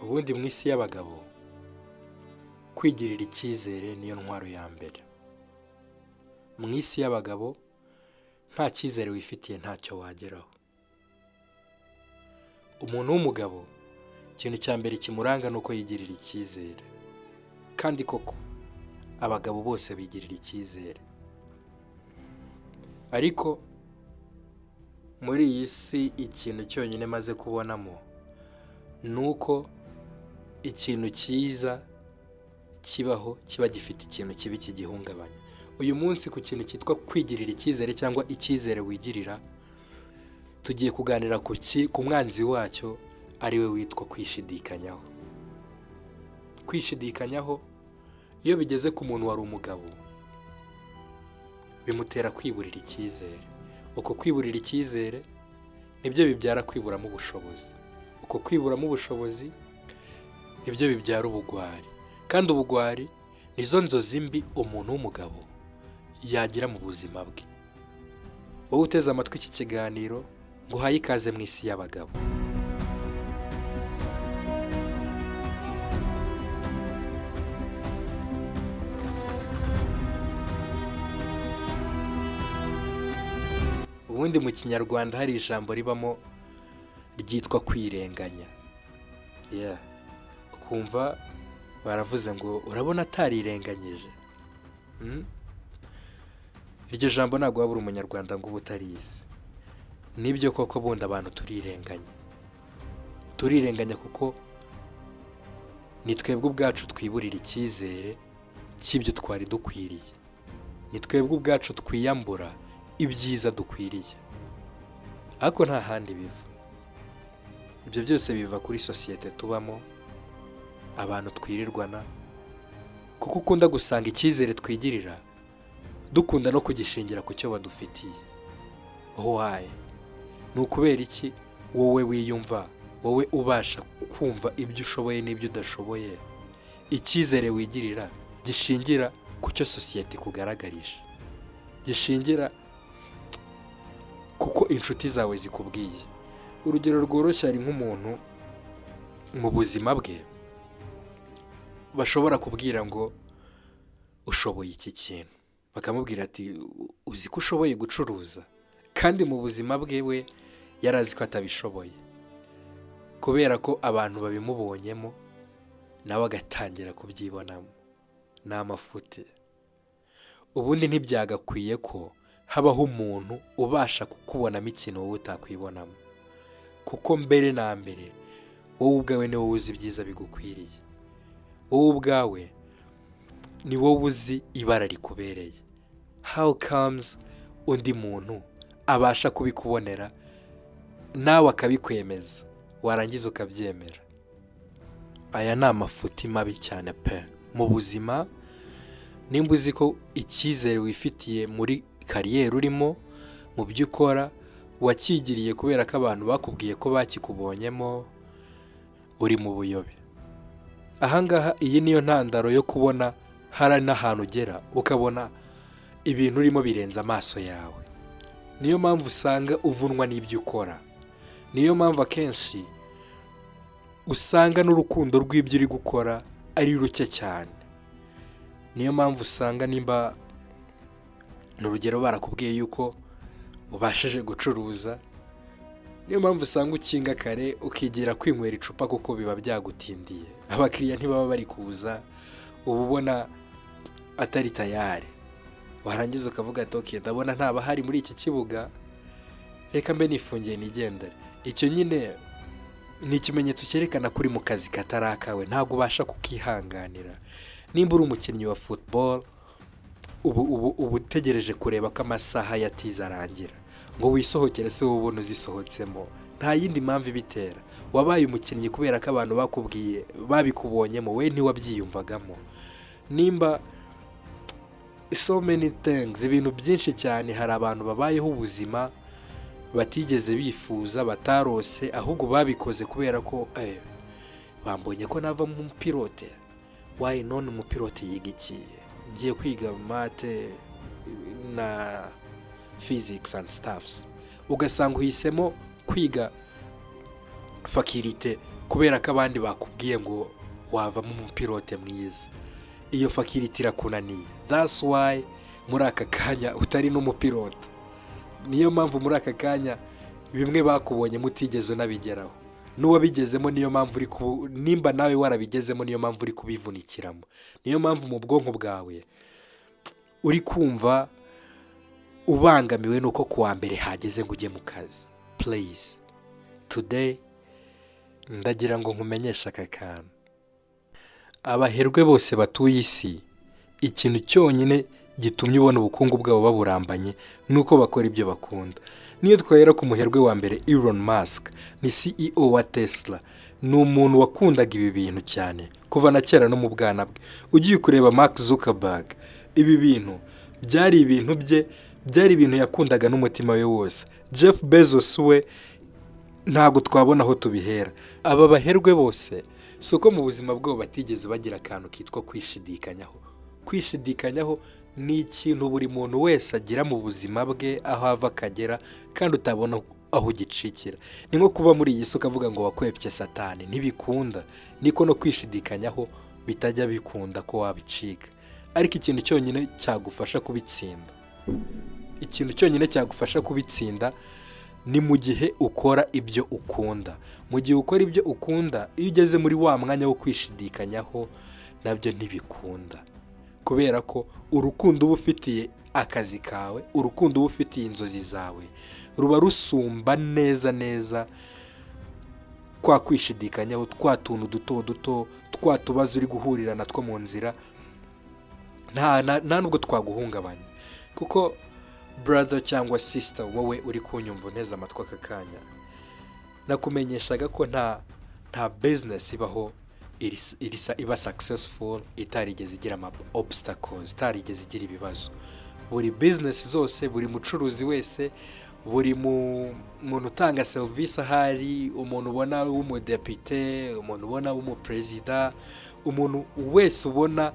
Ubundi mu isi y'abagabo, kwigirira icyizere niyo ntwaro ya mbere. Mu isi y'abagabo, nta cyizere wifitiye ntacyo wageraho. Umuntu w'umugabo, ikintu cya mbere kimuranga ni uko yigirira icyizere. Kandi koko abagabo bose bigirira icyizere. Ariko muri iyi si ikintu cyonyine maze kubonamo ni uko ikintu cyiza kibaho kiba gifite ikintu kibi kigihungabanya. Uyu munsi ku kintu cyitwa kwigirira icyizere cyangwa icyizere wigirira, tugiye kuganira ku mwanzi wacyo ari we witwa kwishidikanyaho. Kwishidikanyaho iyo bigeze ku muntu wari umugabo bimutera kwiburira icyizere. Uko kwiburira icyizere nibyo bibyara kwiburamo ubushobozi. Uko kwiburamo ubushobozi nibyo bibyara ubugwari. Kandi ubugwari nizo nzozi mbi umuntu w'umugabo yagira mu buzima bwe. Wowe uteze amatwi iki kiganiro, nguhaye ikaze mu isi y'abagabo. Ubundi mu Kinyarwanda hari ijambo ribamo ryitwa kwirenganya. Ukumva baravuze ngo urabona atarirenganyije. Iryo jambo ntabwo waba uri umunyarwanda ngo ube utarizi. Nibyo koko bundi abantu turirenganya. Turirenganya kuko ni twebwe ubwacu twiburira icyizere cy'ibyo twari dukwiriye. Ni twebwe ubwacu twiyambura ibyiza dukwiriye. Ariko nta handi biva. Ibyo byose biva kuri sosiyete tubamo, abantu twirirwana, kuko ukunda gusanga icyizere twigirira dukunda no kugishingira ku cyo badufitiye. Why? Ni ukubera iki wowe wiyumva, wowe ubasha kumva ibyo ushoboye n'ibyo udashoboye, icyizere wigirira gishingira ku cyo sosiyete ikugaragarije, gishingira kuko inshuti zawe zikubwiye. Urugero rworoshye, hari nk'umuntu mu buzima bwe bashobora kubwira ngo ushoboye iki kintu, bakamubwira ati uzi ko ushoboye gucuruza, kandi mu buzima bwe we yari azi ko atabishoboye, kubera ko abantu babimubonyemo nawe agatangira kubyibonamo. Ni amafuti. Ubundi ntibyagakwiye ko habaho umuntu ubasha kukubonamo ikintu wowe utakwibonamo, kuko mbere na mbere wowe ubwawe ni wowe uzi ibyiza bigukwiriye, wowe ubwawe ni wowe uzi ibara rikubereye. How comes undi muntu abasha kubikubonera nawe akabikwemeza, warangiza ukabyemera? Aya ni amafuti mabi cyane pe mu buzima. Nimba uzi ko icyizere wifitiye muri kariyeri urimo, mu byo ukora, wakigiriye kubera ko abantu bakubwiye ko bakikubonyemo, uri mu buyobe. Ahangaha iyi niyo ntandaro yo kubona hari n'ahantu ugera ukabona ibintu urimo birenze amaso yawe. Niyo mpamvu usanga uvunwa n'ibyo ukora. Niyo mpamvu akenshi usanga n'urukundo rw'ibyo uri gukora ari ruke cyane. Niyo mpamvu usanga nimba ni urugero barakubwiye yuko ubashije gucuruza, niyo mpamvu usanga ukinga kare ukigira kwinywera icupa kuko biba byagutindiye. Abakiriya ntibaba bari kuza, uba ubona atari tayari. Warangiza ukavuga ati okay, ndabona ntabahari muri iki kibuga, reka mbe nifungiye nigendere. Icyo nyine ni ikimenyetso cyerekana ko uri mu kazi katari akawe, ntabwo ubasha kukihanganira. Nimba uri umukinnyi wa football, ubu utegereje kureba ko amasaha ya tize arangira ngo wisohokere, se wowe ubona uzisohotsemo. Nta yindi mpamvu ibitera. Wabaye umukinnyi kubera ko abantu bakubwiye babikubonyemo, we ntiwabyiyumvagamo. Nimba so many things, ibintu byinshi cyane, hari abantu babayeho ubuzima batigeze bifuza, batarose, ahubwo babikoze kubera ko bambonye ko navamo umupilote. Why none umupilote yiga iki? Ngiye kwiga math na physics and stuffs. Ugasanga uhisemo kwiga faculté Kubera ko abandi bakubwiye ngo wavamo umupilote mwiza, iyo faculty irakunaniye. That's why muri aka kanya utari n'umupilote. Niyo mpamvu muri aka kanya bimwe bakubonye mutigeze unabigeraho n'uwabigezemo. Niyo mpamvu uri kubu, nimba nawe warabigezemo, niyo mpamvu uri kubivunikiramo. Niyo mpamvu mu bwonko bwawe uri kumva ubangamiwe n'uko kuwa mbere hageze ngo ujye mu kazi. Please, today ndagira ngo nkumenyeshe aka kantu: abaherwe bose batuye isi, ikintu cyonyine gitumye ubona ubukungu bwabo baburambanye ni uko bakora ibyo bakunda. Niyo twahera ku muherwe wa mbere, Elon Musk, ni CEO wa Tesla. Ni umuntu wakundaga ibi bintu cyane kuva na kera no mu bwana bwe. Ugiye kureba Mark Zuckerberg, ibi bintu byari ibintu bye, byari ibintu yakundaga n'umutima we wose. Jeff Bezos we ntabwo twabona aho tubihera. Aba baherwe bose si uko mu buzima bwabo batigeze bagira akantu kitwa kwishidikanyaho. Kwishidikanyaho ni ikintu buri muntu wese agira mu buzima bwe aho ava akagera, kandi utabona aho ugicikira. Ni nko kuba muri iyi si ukavuga ngo wakwepye Satani, ntibikunda. Niko no kwishidikanyaho bitajya bikunda ko wabicika. Ariko ikintu cyonyine cyagufasha kubitsinda, ikintu cyonyine cyagufasha kubitsinda ni mu gihe ukora ibyo ukunda. Mu gihe ukora ibyo ukunda, iyo ugeze muri wa mwanya wo kwishidikanyaho, nabyo ntibikunda, kubera ko urukundo uba ufitiye akazi kawe, urukundo uba ufitiye inzozi zawe, ruba rusumba neza neza kwa kwishidikanyaho, twa tuntu duto duto, twa tubazo uri guhurira natwo mu nzira, nta nubwo twaguhungabanya. Kuko brother cyangwa sister, wowe uri kunyumva unteze amatwi aka kanya, nakumenyeshaga ko nta business ibaho iba successful itarigeze igira ama obstacles, itarigeze igira ibibazo. Buri business zose, buri mucuruzi wese, buri muntu utanga serivisi ahari, umuntu ubona w'umudepite, umuntu ubona w'umuperezida, umuntu wese ubona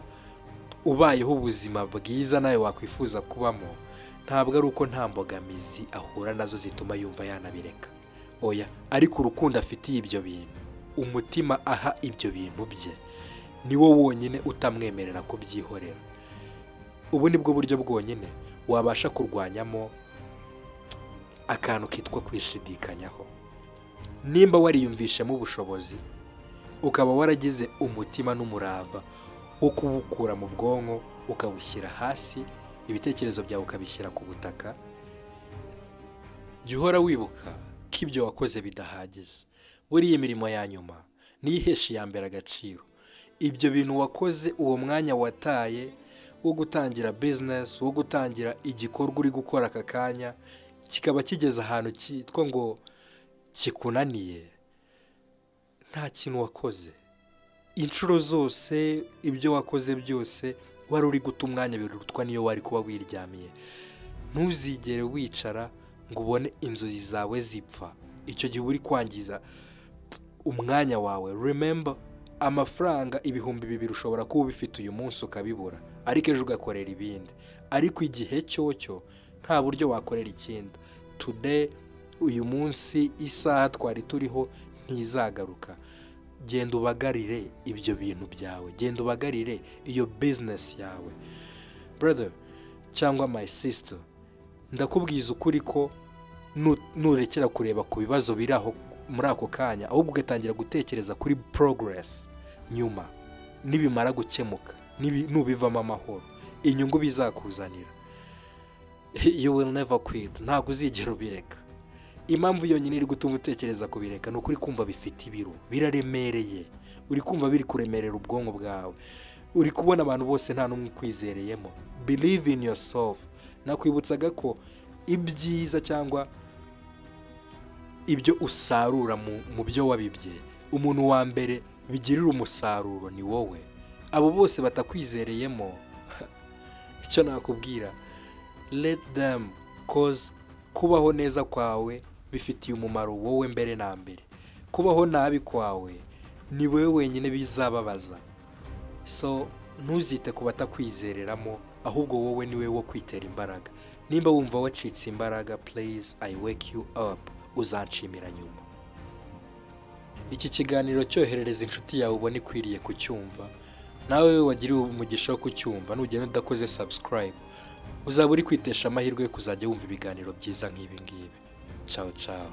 ubayeho ubuzima bwiza nawe wakwifuza kubamo, ntabwo ari uko nta mbogamizi ahura nazo zituma yumva yanabireka. Oya, ariko urukundo afitiye ibyo bintu, umutima aha ibyo bintu bye, ni wo wonyine utamwemerera kubyihorera. Ubu ni bwo buryo bwonyine wabasha kurwanyamo akantu kitwa kwishidikanyaho. Nimba wariyumvishemo ubushobozi, ukaba waragize umutima n'umurava wo kubukura mu bwonko ukabushyira hasi, ibitekerezo byawe ukabishyira ku butaka, jya uhora wibuka ko ibyo wakoze bidahagije. Buriya imirimo ya nyuma niyo ihesha iya mbere agaciro. Ibyo bintu wakoze, uwo mwanya wataye wo gutangira business, wo gutangira igikorwa uri gukora aka kanya, kikaba kigeze ahantu cyitwa ngo kikunaniye, nta kintu wakoze. Inshuro zose ibyo wakoze byose wari uri guta umwanya, birutwa n'iyo wari kuba wiryamiye. Ntuzigere wicara ngo ubone inzozi zawe zipfa. Icyo gihe uba uri kwangiza umwanya wawe. Remember, amafaranga 2000 ushobora kuba ubifite uyu munsi ukabibura, ariko ejo ugakorera ibindi. Ariko igihe cyocyo nta buryo wakorera ikindi. Today, uyu munsi, isaha twari turiho ntizagaruka. Genda ubagarire ibyo bintu byawe, genda ubagarire iyo business yawe. Brother cyangwa my sister, ndakubwiza ukuri ko nurekera kureba ku bibazo biri aho muri ako kanya, ahubwo ugatangira gutekereza kuri progress nyuma nibimara gukemuka, nubivamo amahoro, inyungu bizakuzanira, you will never quit. Ntabwo uzigera ubireka. Impamvu yonyine iri gutuma utekereza kubireka ni ukuri kumva bifite ibiro, biraremereye, uri kumva biri kuremerera ubwonko bwawe, uri kubona abantu bose nta n'umwe ukwizereyemo. Believe in yourself. Nakwibutsaga ko ibyiza cyangwa ibyo usarura mu byo wabibye, umuntu wa mbere bigirira umusaruro ni wowe. Abo bose batakwizereyemo, icyo nakubwira, let them, 'cause kubaho neza kwawe bifitiye umumaro wowe mbere na mbere. Kubaho nabi kwawe ni wowe wenyine bizababaza. So ntuzite ku batakwizereramo, ahubwo wowe ni wowe wo kwitera imbaraga. Nimba wumva wacitse imbaraga, please, I wake you up, uzanshimira nyuma. Iki kiganiro cyoherereza inshuti yawe ubona ikwiriye kucyumva. Nawe wagiriwe umugisha wo kucyumva, nugenda udakoze subscribe, uzaba uri kwitesha amahirwe yo kuzajya wumva ibiganiro byiza nk'ibi ngibi. Ciao ciao.